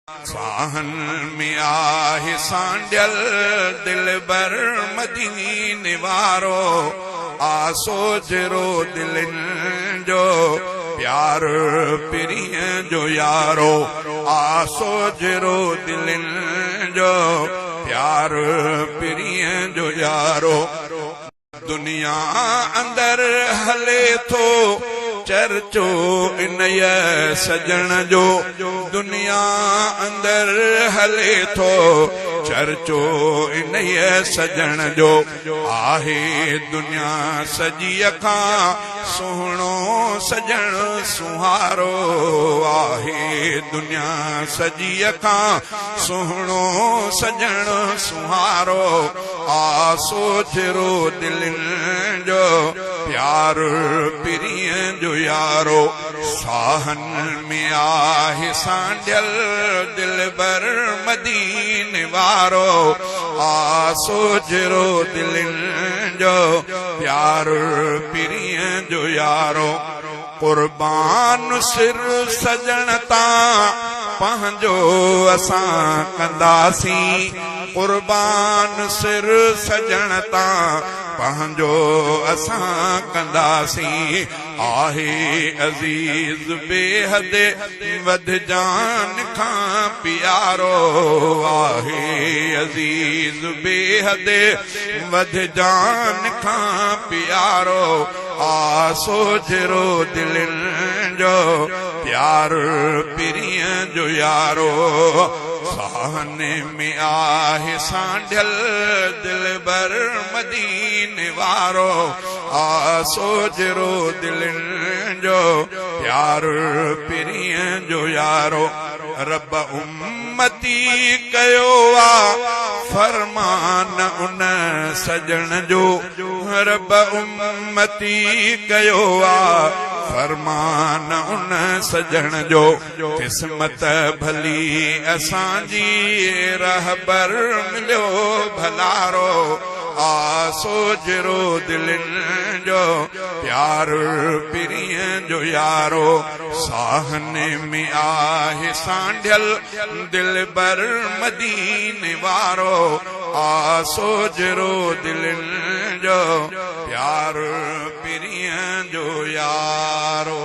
ساهن ۾ آهي سانڍيل دلبر مديني وارو، آ سوجهرو دلين جو پيار پرينء جو يارو، آ سوجهرو دلين جو پيار پرينء جو يارو. دنيا اندر هلي ٿو چرچو انهيء سڄڻ جو، دنيا اندر هلي ٿو چرچو انهيء سڄڻ جو، آهي دنيا سڄيء کان سهڻو سڄڻ سونهارو، آهي دنيا سڄيء کان سهڻو سڄڻ سونهارو. آ سوجهرو دلين جو پيار پرينء جو يارو، ساهن ۾ آهي سانڍيل دلبر مديني وارو، آ سوجهرو دلين جو پيار پرينء جو يارو. قربان سر سڄڻ تان پنهنجو اسان ڪنداسين، قربان سر سڄڻ تان پنهنجو اسان ڪنداسين، آهي عزيز بيحد وڌ جان کان پيارو، آهي عزيز بيحد وڌ جان کان پيارو. آ سوجهرو دلين جو پيار پرينء جو يارو، ساهن ۾ آهي سانڍيل دلبر مديني وارو، آ سوجهرو دلين جو پيار پرينء جو يارو. رب امتي ڪيو آ فرمان ان سڄڻ جو، رب امتي ڪيو آ فرمان ان سڄڻ جو، قسمت ڀلي اسان جي رهبر مليو ڀلارو، آ سوجهرو دلين جو پيار پرينء جو يارو. ساهن ۾ آهي سانڍيل دلبر مديني وارو، آ سوجهرو دلين جو پيار پرينء جو يارو.